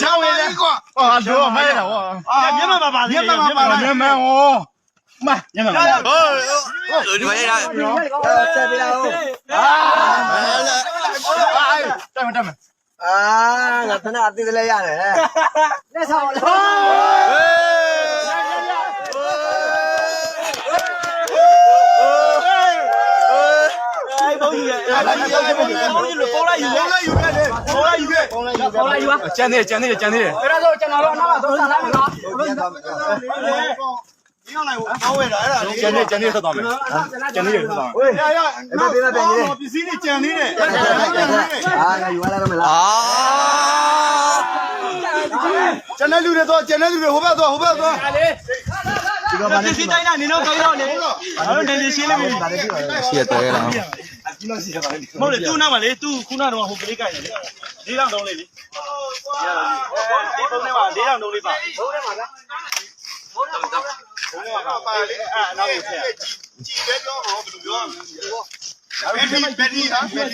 ဆၢဝဲလဲၣ်, အဒိမ့ၢ်ဒၣ်ဝဲ, မြန်မာပါပါလေ, မြန်မာပါပါလေ, မြန်မာ, မြန်မာပါပါ, တၢ်မတၢ်မ ငါသနာ်အသ့တလဲယၤန့ၣ်, ကန့ၣ် ကန့ၣ် ကန့ၣ်, ကန့ၣ် ကန့ၣ် ထီၣ်သီမ့ၢ်, ကန့ၣ် ထီၣ်သီမ့ၢ်, ပစ္စည်းန့ၣ် ကန့ၣ် ထီၣ်သီမ့ၢ်, ကန့ၣ် ကန့ၣ် လူၤဒီးသီ, ကန့ၣ်လူၤဒီး ဟိဘၣ်သီ, ဟိဘၣ်သီ, ပစ္စည်းတၢ်အံၤန့ၣ် နီၢ်ကီၢ်အံၤလီၤန့ၣ်, အဝဲန့ၣ်လံဆ့လံမ့ၢ်, မ့ၢ်လၢတူၢ်နၢ်မးလံ, တူၢ်ခူနၢ်ဒီးဟိကလ့ကၢ်န့ၣ်, ဒ့တၢ်ဒိလံလံ, ဒ့တၢ်ဒိလံဘၣ်, ဘဲထရံ, ဘဲထရံ, ဘဲထရံပာ်လံ, အံၤ ယဖဲန့ၣ်လီၤ, အါထီၣ်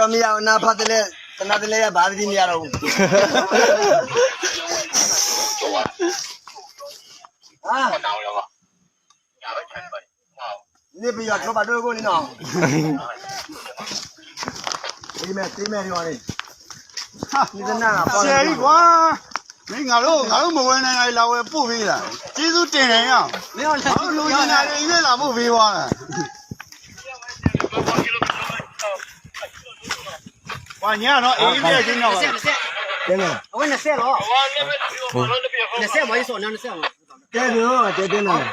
မ့ၢ်ယၤနၢ်ဖးတလဲ, တနၢ်တလဲယၤဘၣ်သ့ၣ်မ့ၢ်ယၤဒီး, န့ၣ်ပယီၤကျိဘၣ်ဒိကိၣ်န့ၣ်နီၤ, မ့ၢ်တ့မဲာ်ယီၤန့ၣ်, နတနၢ်, ဆဲးအံၤကွၢ်, မ့ၢ်ငါတို့, ငါတို့မဝဲန့ၣ် လၢဝဲပို့ပေးလီၤ, ကျေးဇူးတင်တယ်ညါ, မ့ၢ်အီၤလၢ လၢပို့ပေးဝါလီၤ, ပှၤညါနီၤ, အ့ၣ်, အဝဲန့ၣ်စဲးလီၤ, နစဲးမ့ၢ်ယဆိးနၤ, နစဲးမ့ၢ် တဲဒိး, တဲတဲနၤ, နီ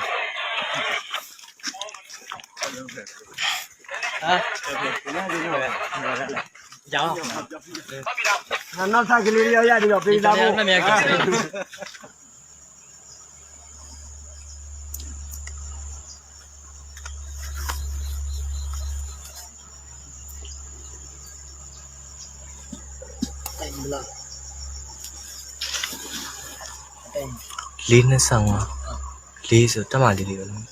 ၢ်ဆါကလံယီယၤဒ်ဒီး ပ့ၤသးဘိ လံနစၢ်မး, လံစၢ်တၢ်မၤလံလံ,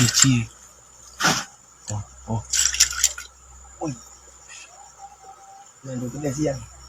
ယထံၣ်, အိၣ်, နဒိးတဘ့ၣ်ထံၣ်ဧါ,